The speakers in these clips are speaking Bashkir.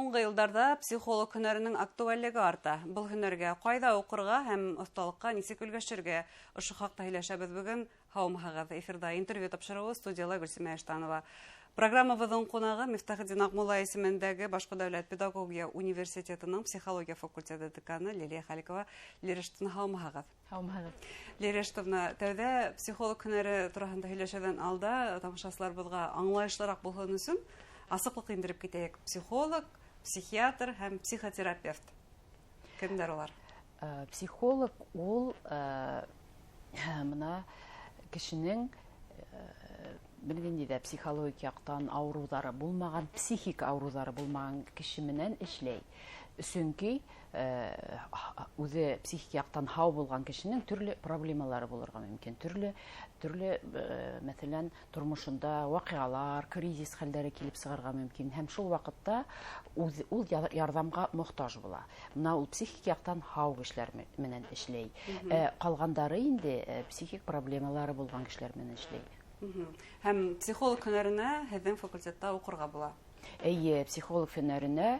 Һуңғы йылдарҙа психолог һөнәренең актуальлеге арта. Был һөнәргә ҡайҙа уҡырға һәм оҫталыҡҡа нисек өлгәшергә? Ошо хаҡта һөйләшәбеҙ бөгөн. Һаумыһығыҙ! Эфирҙа интервью тапшырыуы, студияла Гөлсимә Иштанова. Программабыҙҙың ҡунағы Мифтахетдин Аҡмулла исемендәге Башҡорт дәүләт педагогия университетының психология факультеты деканы Лилиә Хәлиҡова. Лилиә Рәшитовна, һаумыһығыҙ! Һаумыһығыҙ! Лилиә Рәшитовна, тәүҙә психолог һөнәре тураһында һөйләшеүҙән алда тамашасыларыбыҙға аңлайышлыраҡ булһын өсөн асыҡлыҡ индереп китәйек. Психолог, психиатр һәм психотерапевт. Кемдәр улар? Психолог ул бына кешенең бер ниндәй ҙә психологик яҡтан ауырыуҙары булмаған, психик ауырыуҙары булмаған кеше менән эшләй. Сөнки үҙе психик яҡтан һау булған кешенең төрлө проблемалары булырға мөмкин. Төрлө, мәҫәлән, тормошонда ваҡиғалар, кризис хәлдәре килеп сығырға мөмкин. Һәм шул ваҡытта ул ярҙамға мохтаж була. Бына ул психик яҡтан һау кешеләр менән эшләй. Ҡалғандары инде психик проблемалары булған кешеләр менән эшләй. Һәм психолог һөнәренә һеҙҙең факультетта уҡырға була? Эйе, психолог һөнәренә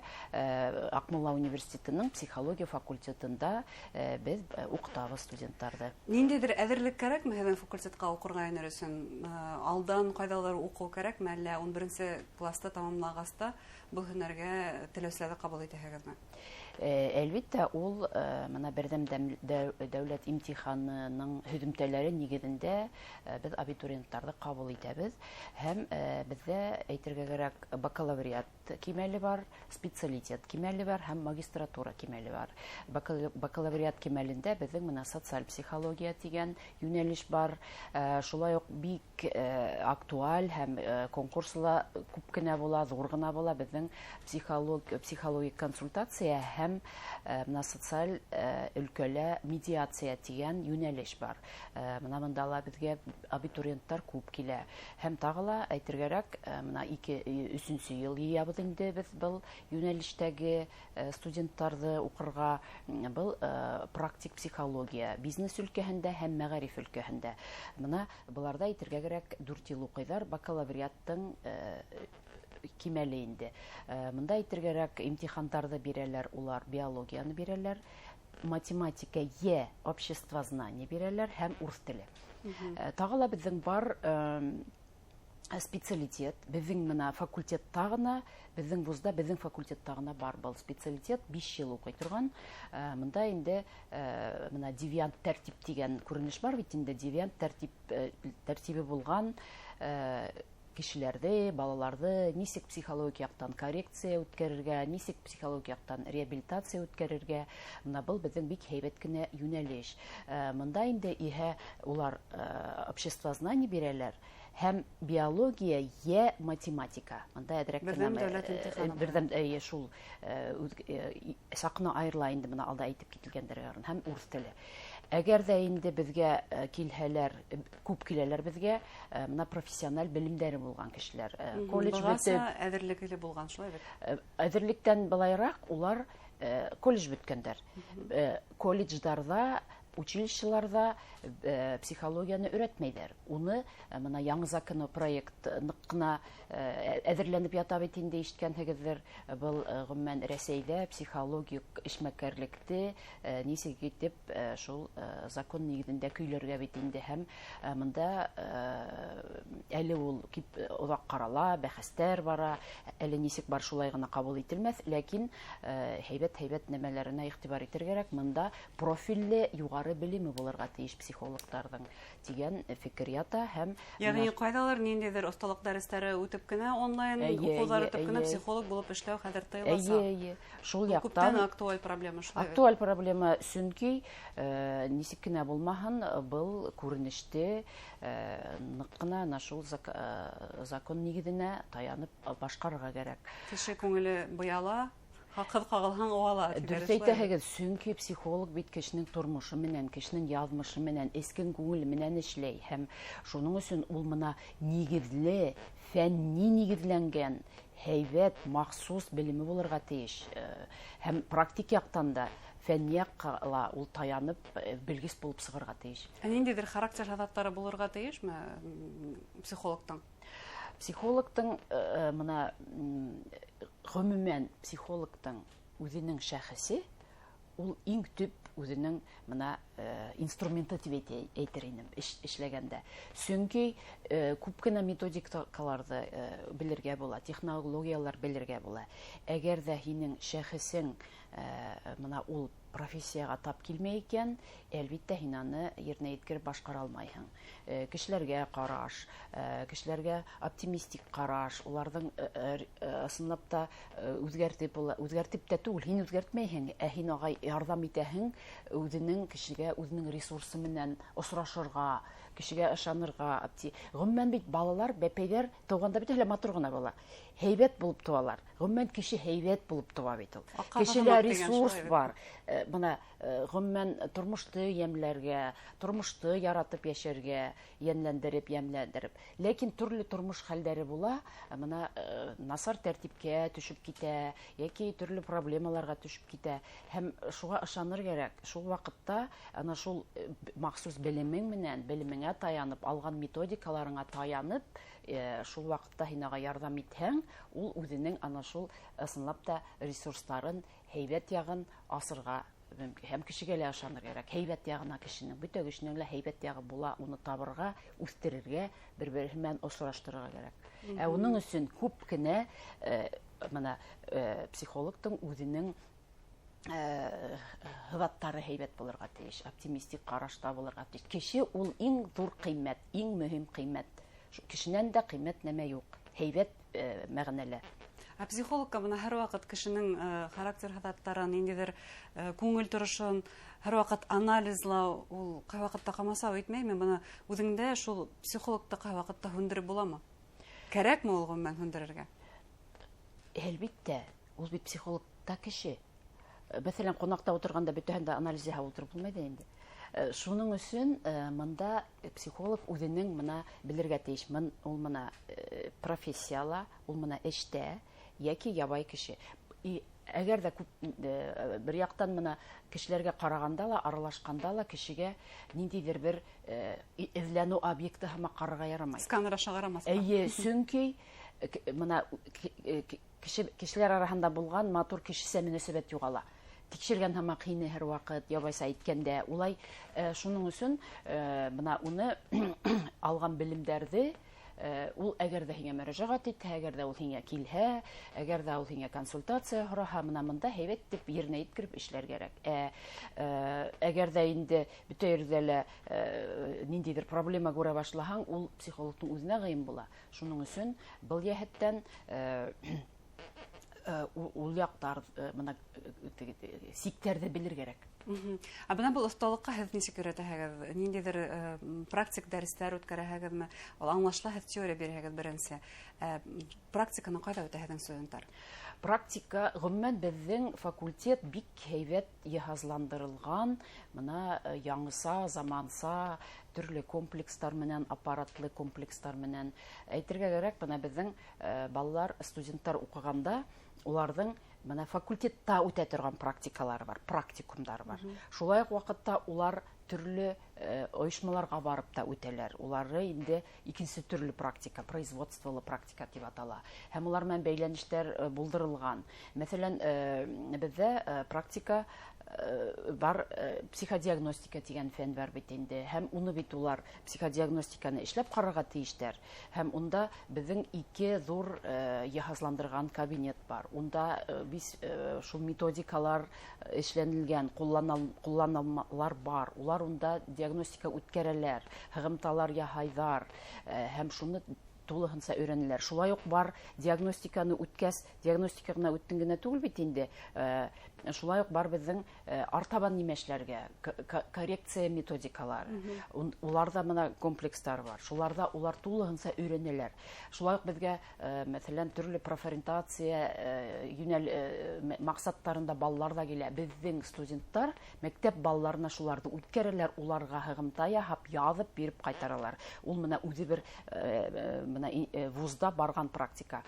Аҡмулла университетының психология факультетында беҙ уҡытабыҙ студенттарҙы. Ниндәйҙер әҙерлек кәрәкме һеҙҙең факультетҡа уҡырға инер өсөн? Алдан ҡайҙалыр уҡыу кәрәкме, әллә 11 класты тамамлағас та был һөнәргә теләүселәрҙе ҡабул итәһегеҙме? Әлбиттә, ул бына берҙәм дәүләт имтиханының һөҙөмтәләре нигеҙендә беҙ абитуриенттарҙы ҡабул итәбеҙ. Һәм беҙҙә, әйтергә кәрәк, бакалавриат кимәле бар, специалитет кимәле бар һәм магистратура кимәле бар. Бакалавриат кимәлендә беҙҙең бына социаль психология тигән йүнәлеш бар. Шулай уҡ бик актуаль һәм конкурсы ла күп кенә була, ҙур ғына була беҙҙең психологик консультация һәм бына социаль өлкәлә медиация тигән йүнәлеш бар. Бына бында ла беҙгә абитуриенттар күп килә. Һәм тағы ла әйтергә кәрәк, бына ике, өсөнсө йыл йыябыҙ инде беҙ был йүнәлештәге студенттарҙы уҡырға. Был практик психология бизнес өлкәһендә һәм мәғариф өлкәһендә. Бына быларҙа әйтергә кәрәк, 4 йыл уҡыйҙар, бакалавриаттың кимәле инде. Бында әйтергә кәрәк, имтихандарҙы бирәләр, улар биологияны бирәләр, математика йә обществознание бирәләр һәм урыҫ теле. Тағы ла беҙҙең бар специалитет, беҙҙең бына факультетта ғына, беҙҙең вузда, беҙҙең факультетта ғына бар был специалитет, 5 йыл уҡый торған. Бында инде бына девиант тәртип тигән күренеш бар бит инде, девиант тәртибе булған кешеләрҙе, балаларҙы нисек психологик яҡтан коррекция үткәрергә, нисек психологик яҡтан реабилитация үткәрергә, бына был беҙҙең бик һәйбәт кенә йүнәлеш. Бында инде иһә улар обществознание бирәләр һәм биология йә математика. Бында әҙерәк кенә Берҙәм дәүләт имтиханы бар. Берҙәм, эйе, шул саҡны айырыла инде бына алда әйтеп кителгәндәргә һәм урыҫ теле. Әгәр ҙә инде беҙгә килһәләр, күп киләләр беҙгә, бына профессиональ белемдәре булған кешеләр, колледж Бығаса бөтөп, әҙерлеге булған, шулай бит? Әҙерлектән былайыраҡ улар колледж бөткәндәр. Колледждарҙа, училищеларҙа психологияны өйрәтмәйҙәр. Уны бына яңы законопроект ныҡ ҡына әҙерләнеп ята бит инде, ишеткәнһегеҙҙер. Был ғөмүмән Рәсәйҙә психологик эшмәкәрлекте нисек итеп шул закон нигеҙендә көйләргә бит инде. Һәм бында әле ул кип оҙаҡ ҡарала, бәхәстәр бара, әле нисек бар шулай ғына ҡабул ителмәҫ, ләкин һәйбәт-һәйбәт нәмәләренә иғтибар итергә кәрәк. Бында профилле юғары белеме булырға тейеш психологтарҙың тигән фекер ята. Һәм Йәғни бына ҡайҙалыр ниндәйҙер оҫталыҡ дәрестәре үтеп кенә, онлайн уҡыуҙар үтеп кенә психолог булып эшләү хәҙер тыйыласа. Эйе, эйе. Шул Был яҡтан күптән актуаль проблема шулай бит. Актуаль проблема, сөнки нисек кенә булмаһын, был күренеште ныҡ ҡына ана шул закон нигеҙенә таянып башҡарырға кәрәк. Кеше күңеле быяла, хаҡһыҙ ҡағылһаң ыуала, тиҙәр Дөрөҫ шулай. әйтәһегеҙ, сөнки психолог бит кешенең тормошо менән, кешенең яҙмышы менән, эскен күңеле менән эшләй. Һәм шуның өсөн ул бына нигеҙле, фәнни нигеҙләнгән, һәйбәт, махсус белеме булырға тейеш. Һәм практик яҡтан да, фәнни яҡҡа ла ул таянып, белгес булып сығырға тейеш. Ә ниндәйҙер характер һыҙаттары булырға тейешме психологтың? Психологтың бына, Ғөмүмән, психологтың үҙенең шәхесе ул иң төп үҙенең мына инструменты тип әйтер инем эшләгәндә. Сөнки күп кенә методикаларҙы белергә була, технологиялар белергә була. Әгәр ҙә һинең шәхесең мына ул профессияға тап килмәй икән, әлбиттә һин аны еренә еткереп башҡара алмайһың. Кешеләргә ҡараш, кешеләргә оптимистик ҡараш, уларҙың ысынлап та үҙгәртеп була, үҙгәртеп тә түгел, һин үҙгәртмәйһең, ә һин ағай ярҙам итәһең үҙенең кешегә үҙенең ресурсы менән осрашырға, кешегә ышанырға. Ғөмүмән бит балалар, бәпәйҙәр тыуғанда бит әле матур ғына була. Һәйбәт булып тыуалар. Ғөмүмән кеше һәйбәт булып тыуа бит ул. Кешелә ресурс бар. Бына ғөмүмән тормошто йәмләргә, тормошто яратып йәшәргә, йәнләндереп, йәмләндереп. Ләкин төрлө тормош хәлдәре була, бына насар тәртипкә төшөп китә, йәки төрлө проблемаларға төшөп китә. Һәм шуға ышаныр кәрәк. Шул ваҡытта ана шул махсус белемең менән, белемеңә таянып, алған методикаларыңа таянып, шул ваҡытта һин ага ярҙам итһәң, ул үҙенең ана шул ысынлап та ресурстарын, һәйбәт яғын асырға мөмкин. Һәм кешегә лә ышаныр кәрәк. Һәйбәт яғына кешенең, бөтә кешенең лә һәйбәт яғы була, уны табырға, үҫтерергә, бер-береһе менән осраштырырға кәрәк. Ә уның өсөн күп кенә мына психологтың үҙенең һыҙаттары һәйбәт булырға тейеш, оптимистик ҡарашта булырға тейеш. Кеше ул иң ҙур ҡиммәт, иң мөһим ҡиммәт. Кешенән дә ҡиммәт нәмә юҡ, һәйбәт мәғәнәлә. Ә психологка бына һәр ваҡыт кешенең характер һыҙаттарын, ниндәйҙер күңел торошон һәр ваҡыт анализлау, ул ҡай ваҡытта ҡамасау итмәйме? Бына үҙеңдә шул психологты ҡай ваҡытта һүндереп буламы? Кәрәкме ул ғөмүмән һүндерергә? Әлбиттә, ул бит психологта кеше. Мәҫәлән, ҡунаҡта ултырғанда бөтәһен дә анализ яһап ултырып булмай ҙа инде. Шуның өсөн мында психолог үҙенең мына белергә тейеш, ул мына профессияла, ул мына эштә йәки ябай кеше. И әгәр ҙә күп бер яҡтан мына кешеләргә ҡарағанда ла, аралашҡанда ла кешегә ниндәйҙер бер эҙләнеү объекты һымаҡ ҡарарға ярамай. Сканер аша ҡарамаҫҡа. Эйе, сөнки мына кешеләр араһында булған матур кешесә мөнәсәбәт юғала. Тикшергән һымаҡ һине һәр ваҡыт, ябайса әйткәндә, улай, шуның өсөн мына уны алған белемдәрҙе, ул әгәр ҙә һиңә мөрәжәғәт итһә, әгәр ҙә ул һиңә килһә, әгәр ҙә ул һиңә консультация һораһа, мына мында һәйбәт тип еренә еткереп эшләр кәрәк. Әгәр ҙә инде бөтә ерҙә лә ниндәйҙер проблема күрә башлаһаң, ул психологтың үҙенә ҡыйын була. Шуның өсөн был йәһәттән ул яҡтар, мына сиктәрҙе белер кәрәк. Ә бына был оҫталыҡҡа һеҙ нисек өйрәтәһегеҙ? Ниндәйҙер практик дәрестәр үткәрәһегеҙме? Ул аңлашыла, һеҙ теория бирәһегеҙ беренсе. Практиканы ҡайҙа үтәһегеҙ, студенттар? Практика, ғөмүмән, беҙҙең факультет бик һәйбәт йыһазландырылған, мына яңыса, заманса, төрлө комплекстар менән, аппаратлы комплекстар менән. Әйтергә кәрәк, бына беҙҙең балалар, студенттар уҡығанда, уларҙың бына факультетта үтә торған практикалары бар, практикумдары бар. Шулай уҡ ваҡытта улар төрлө ойошмаларға барып та үтәләр. Улары инде икенсе төрлө практика, производстволы практика тип атала. Һәм улар менән бәйләнештәр булдырылған. Мәҫәлән, беҙҙә практика бар, психодиагностика тигән фән бар бит инде. Һәм уны бит улар психодиагностиканы эшләп ҡарарға тейештәр. Һәм унда беҙҙең ике ҙур йыһазландырған кабинет бар. Унда бис шул методикалар эшләнелгән, ҡулланалар бар. Улар унда диагностика үткәрәләр, һығымталар яһайҙар, һәм шуны тулыһынса өйрәнәләр. Шулай уҡ бар диагностиканы үткәс, диагностика ғына үттең генә түгел бит инде. Шулай уҡ бар беҙҙең артабан нимә эшләргә, коррекция методикалары. Уларҙа мына комплекстар бар. Шуларҙа улар тулыһынса өйрәнәләр. Шулай уҡ беҙгә, мәҫәлән, төрлө профориентация йүнәл маҡсаттарында балалар ҙа килә. Беҙҙең студенттар мәктәп балаларына шуларҙы үткәрәләр, уларға һығымта яһап, яҙып биреп ҡайтаралар. Ул мына үҙе бер мына вузда барған практика.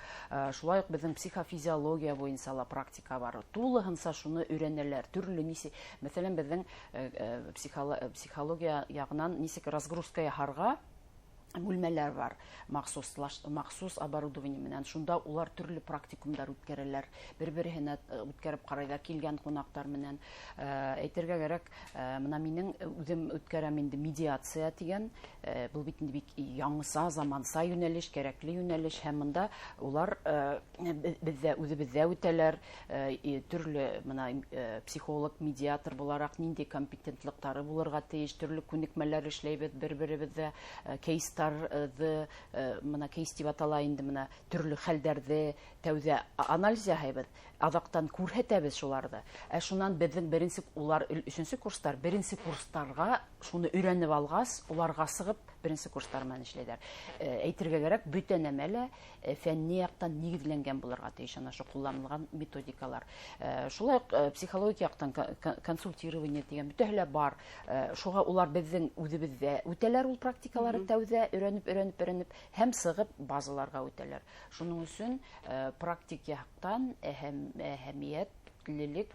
Шулай уҡ беҙҙең психофизиология буйынса ла практика бар. Тулыһынса шуны өйрәнәләр. Төрлө нисек, мәҫәлән, беҙҙең психология яғынан нисек разгрузка яһарға, Бүлмәләр бар, махсус оборудование менән. Шунда улар төрлө практикумдар үткәрәләр, бер-береһенә үткәреп ҡарайҙар килгән ҡунаҡтар менән. Әйтергә кәрәк, мына минең үҙем үткәрәм инде медиация тигән, был бит инде бик яңыса, заманса йүнәлеш, кәрәкле йүнәлеш, һәм мында улар беҙҙә үҙебеҙҙә үтәләр, төрлө мына психолог, медиатор булараҡ ниндәй компетентлыҡтары булырға тейеш, төрлө күнекмәләр эшләйбеҙ бер-беребеҙҙә, кейстарҙы, мына кейс тип атала инде, мына төрлө хәлдәрҙе тәүҙә анализ яһайбыҙ, аҙаҡтан күрһәтәбеҙ шуларҙы. Ә шунан беҙҙең беренсе, улар өсөнсө курстар, беренсе курстарға шуны өйрәнеп алғас, уларға сығып беренсе курстар менән эшләйҙәр. Әйтергә кәрәк, бөтә нәмә лә фәнни яҡтан нигеҙләнгән булырға тейеш, ана ошо ҡулланылған методикалар. Шулай уҡ психологик яҡтан консультирование тигән бөтәһе лә бар. Шуға улар беҙҙең үҙебеҙҙә үтәләр ул практикалары тәүҙә өйрәнеп, өйрәнеп, өйрәнеп һәм сығып базаларға үтәләр. Шуның өсөн практик яҡтан әһәмиәтлелек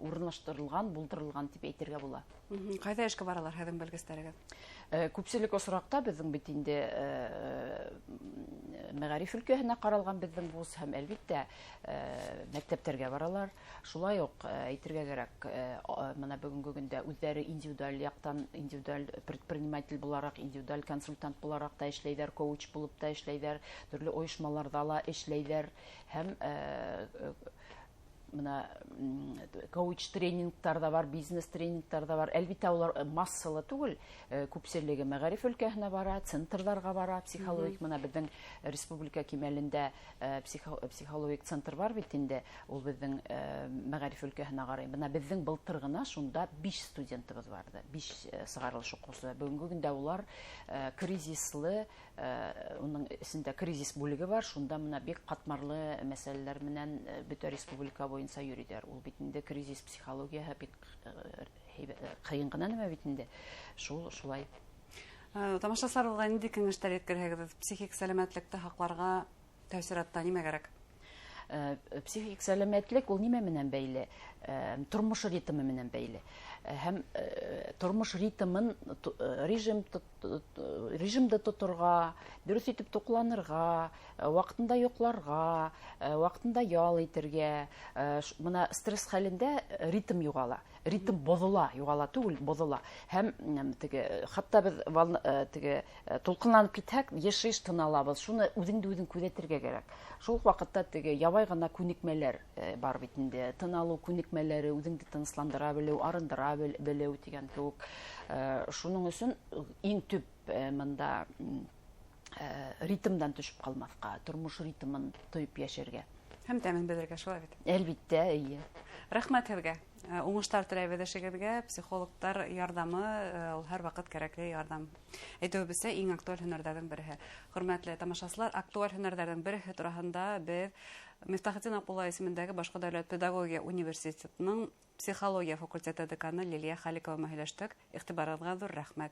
урынлаштырылған, булдырылған тип әйтергә була. Ҡайҙа эшкә баралар һеҙҙең белгестәрегеҙ? Күпселек осраҡта беҙҙең бит инде мәғариф өлкәһенә ҡаралған беҙҙең вуз һәм әлбиттә мәктәптәргә баралар. Шулай уҡ әйтергә кәрәк, мына бөгөнгө көндә үҙҙәре индивидуаль яҡтан, индивидуаль предприниматель булараҡ, индивидуаль консультант булараҡ та эшләйҙәр, коуч булып та эшләйҙәр, төрлө ойошмаларҙа ла эшләйҙәр һәм мына коуч тренингтар да бар, бизнес тренингтар да бар. Әлбиттә, улар массалы түгел, күпселеге мәғариф өлкәһенә бара, центрҙарға бара, психологик. Мына беҙҙең республика кимәлендә психологик центр бар бит инде, ул беҙҙең мәғариф өлкәһенә ҡарай. Мына беҙҙең былтыр ғына шунда 5 студентыбыҙ барҙы, 5 сығарылыш уҡыусы. Бөгөнгө көндә улар кризислы, уның эсендә кризис бүлеге бар, шунда мына бик ҡатмарлы мәсьәләләр менән бөтә республика буйынса йөрөйҙәр. Ул бит инде кризис психологияһы бик ҡыйын ғына нәмә бит инде. Шул шулай. Тамашасыларға ниндәй кәңәштәр еткерһәгеҙ? Психик сәләмәтлекте һаҡларға тәү сиратта нимә кәрәк? Психик сәләмәтлек ул нимә менән бәйле? Тормош ритмы менән бәйле. Һәм тормош ритмын режимда тоторға, дөрөҫ итеп туҡланырға, ваҡытында йоҡларға, ваҡытында ял итергә. Мына стресс хәлендә ритм юғала, ритм боҙола, юғала түгел, боҙола. Һәм теге, хатта беҙ теге, тулҡынланып китһәк, еш-еш тын алабыҙ. Шуны үҙеңде үҙең күҙәтергә кәрәк. Шул уҡ ваҡытта теге ябай ғына күнекмәләр бар бит инде. Тын алыу күнекмәләре, үҙеңде тынысландыра белеү, арындыра белеү тигән кеүек. Шуның өсөн иң төп мында ритмдан төшөп ҡалмаҫҡа, тормош ритмын тойоп йәшәргә. Һәм тәмен белергә, шулай бит? Әлбиттә, эйе. Рәхмәт һеҙгә. Уңыштар теләйбеҙ эшегеҙгә. Психологтар ярҙамы, ул һәр ваҡыт кәрәкле ярҙам. Әйтеүебеҙсә, иң актуаль һөнәрҙәрҙең береһе. Хөрмәтле тамашасылар, актуаль һөнәрҙәрҙең береһе тураһында беҙ Мифтахетдин Аҡмулла исемендәге Башҡорт дәүләт педагогия университетының психология факультеты деканы Лилиә Халиҡова менән һөйләштек. Иғтибарығыҙға ҙур рәхмәт.